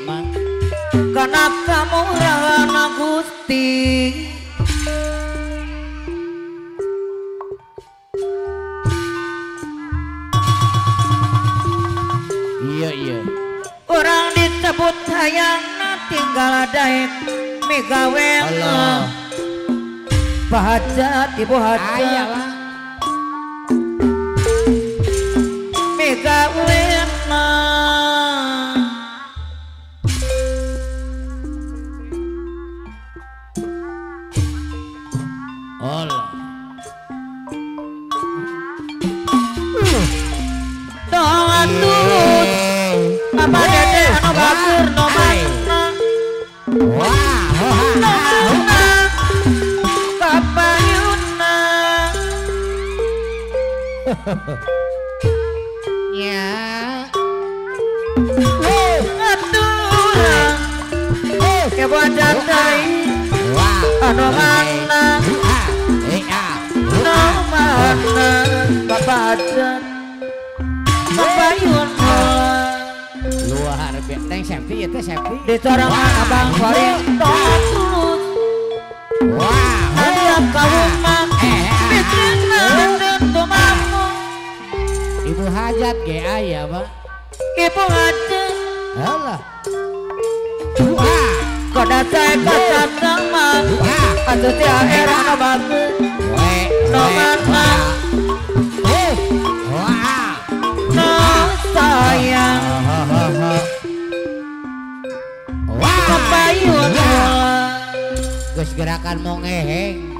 Mang kana kamurahan Gusti. Iya iya. Orang disebut hayangna tinggal daek migawe. Bahajat ibu hajat. Migawe na. Allah. Doa apa dede anu batur no mana. Wah, no mana kapayuna. Ya. Aturan ibu hajat anu mana. No mana bapak hajat kapayuna. Luar biasa, neng safety ya teh safety. Di sorangan abang kuring tulus. Wah, ada kaum fitrina tentu mamu. Ibu hajat ge aya, Pak. Ibu hajat. Alah. Wah, koda saya kacang mah. Atuh teh era nu bagus. No mana. Wah. No sayang. Geus gerakan mau ngeheng.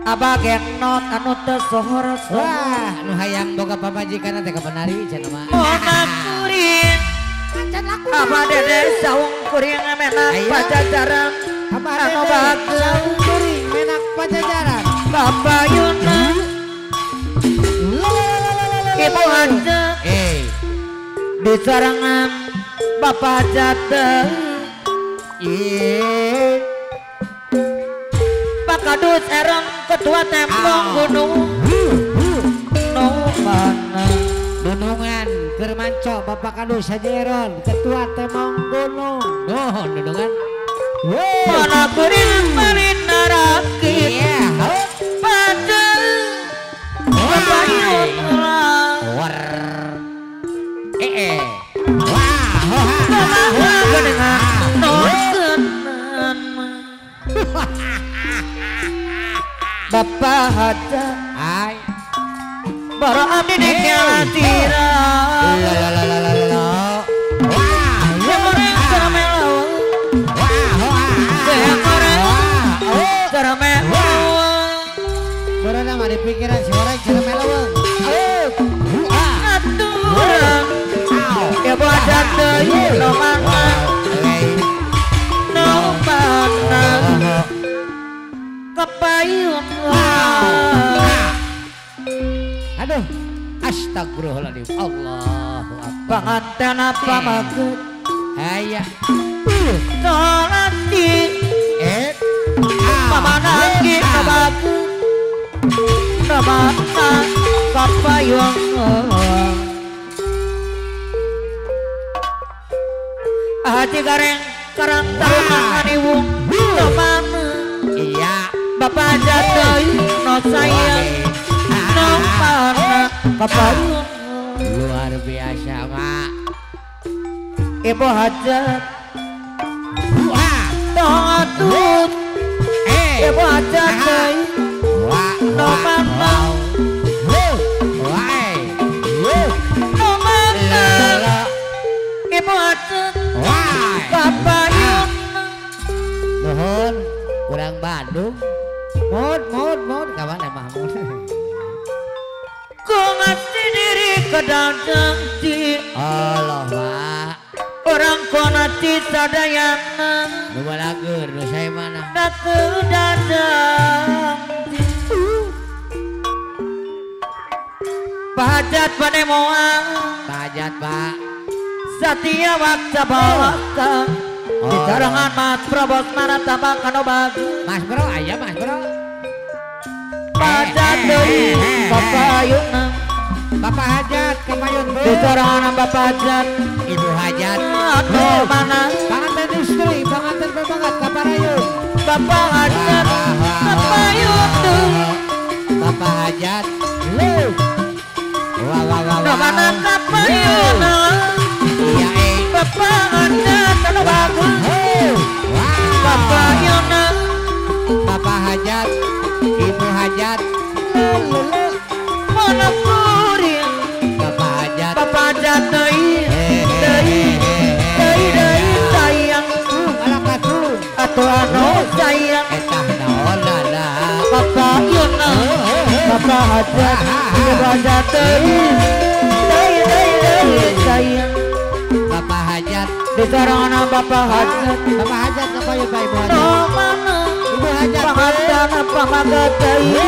Abah genot anu teu sohor. Wah, nu hayang boga pamajikan teh kapenari cenah mah. Mona kuring. Abah dede saung kuring menak pajajaran. Abah dede saung kuring menak pajajaran. Kapayuna. Ibu hajat. Di sarangan bapak hajat. Pak Kadus Erong ketua tembong gunung. No mana. Dunungan Kermanco Bapak Kadus Haji Eron ketua tembong gunung. Nuhun dunungan. Mana kuring marina rakit. Padahal kapayuna. War. Bapak hajat ai bara abdi dikhalatira. La la la la la. Wah, goreng caramelo. Wah, goreng caramelo. Corona mah di pikiran si orang caramelo. Aturan ibu hajat deui no mana. No mana. Kepayun. Aduh, astagfirullahaladzim. Allahu akbar. Panganten apa maksud? Aya. Tolati. Pamanaki kabaku. Namana kapayun. Haji gareng karang tarungan aniwung. Namana. Iya. Bapak jatuh no sayang no mana kapayun. Luar biasa mak. Ibu hajat. Tong ibu hajat no mana. No mana. Ibu hajat kapayun. Nuhun kurang Bandung. Mod mod kawan emang Mahmud. Ku ngasih diri ke dadang di Allah Pak. Orang konati sadayana. Nu balagur nu saya mana? Da ke dadang di. Pahajat panemoan. Pahajat Pak. Satya wakca bawaka. Di sarangan Mas Bro bos mana tambah kano bagus. Mas Bro ayah Mas Bro. Pahajat deui kapayuna. Bapak Hajat kapayun bu. Disorangan Bapak Hajat. Ibu Hajat. Aduh mana. Panganten istri, panganten pamangat kaparayun. Bapak Hajat kapayun tuh. Bapak Hajat. Lu. Wah wah wah. Mana kapayun. Iya eh. Bapak Hajat anu bagus. Bapak Yona. Bapak Hajat, Ibu Hajat. Mana kuring. Bapak Hajat. Bapak Hajat deui. Deui. Deui deui sayang. Alakatu. Atuh anu sayang. Eta naon lah. Bapak Yona. Bapak Hajat. Ibu Hajat deui. Deui deui deui sayang. Bapak Hajat. Disorangan Bapak Hajat. Bapak Hajat kapayun Pak Ibu Hajat. No mana. Ibu Hajat. Panganten pamagat deui.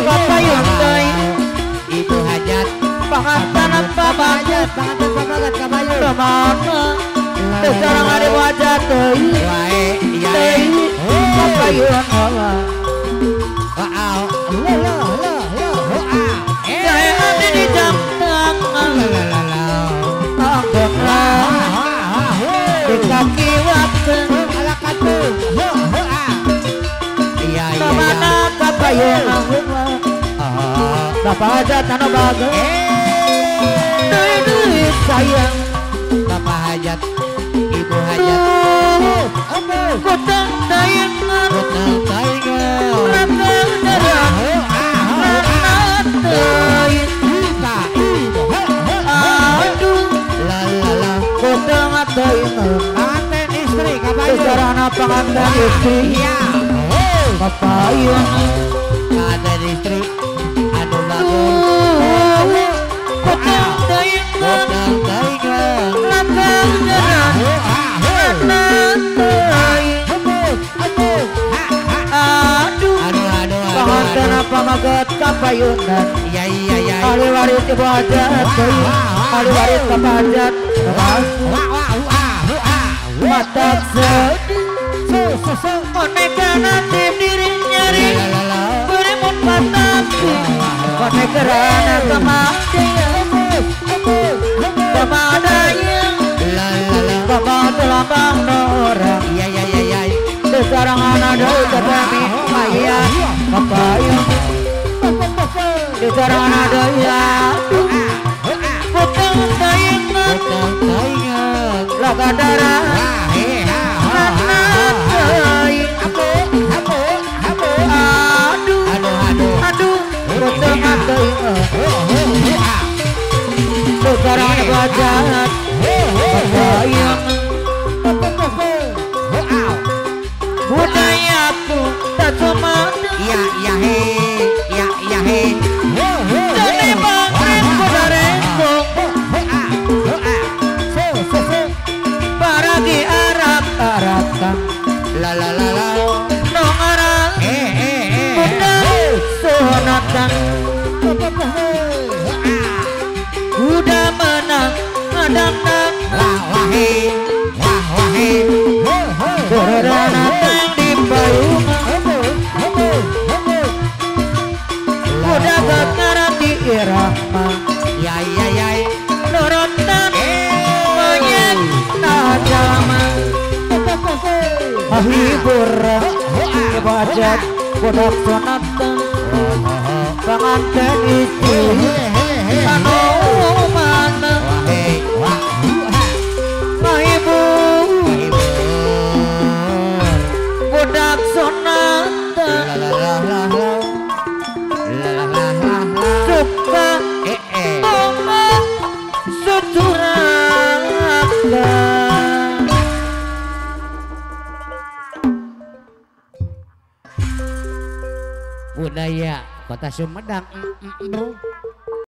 Bapak Yun deui. Ibu Hajat. Panganten pamagat. Panganten pamagat kapayun. No mana. Disorangan Ibu Hajat deui. Wae iya. Deui. Bapak Yun. Wow. Lo lo lo lo. Saya abdi di jam tangan. Di kaki waktu alakatu. Iya iya. Mana kapayun. Bapak Hajat anu bagus. Deui deui sayang. Bapak Hajat, Ibu Hajat. Kutang tayangan. Kutang tayangan. Rakang darah. Aduh. La la la. Kutang tayangan. Panganten istri kapayun. Sarana panganten istri. Iya. Bapak Yun. Panganten istri anu bagus. Kutang tayangan. Kutang tayangan. Rakang darah. Aduh. Aduh aduh. Panganten pamagat kapayunan. Iya iya iya. Ahli waris Ibu Hajat. Ahli waris Bapak Hajat. Wah wah wah wah. Matak sedih. Koneka nasib diri nyeri. Berimun patapi. Koneka kerana kematian. Kemadanya. Bapak telambang orang. Iya iya iya iya. Sekarang ada tetapi maya. Bapak yang. Sekarang ada ya. Putang tayangan. Putang tayangan. Laga darah. Aduh. Aduh aduh. Aduh. Putang tayangan. Sekarang ada bacaan. Bapak yang. Budayaku tak cuma. Iya iya he. Iya iya he. Jadi bangkit kudarenku. Paragi Arab Arabkan. La la la la. Nong Arab. Budak sunatan. Kuda menang adam nak. Wah wah he. Wah wah he. Berenang di payungan. Kuda ngarati irama. Ya ya ya. Nurutan monyet tajama. Hibur Ibu Hajat budak sunatan. Panganten istri anu mana. Ibu budak sunatan. Suka omat sucurakan. Budaya Kota Sumedang.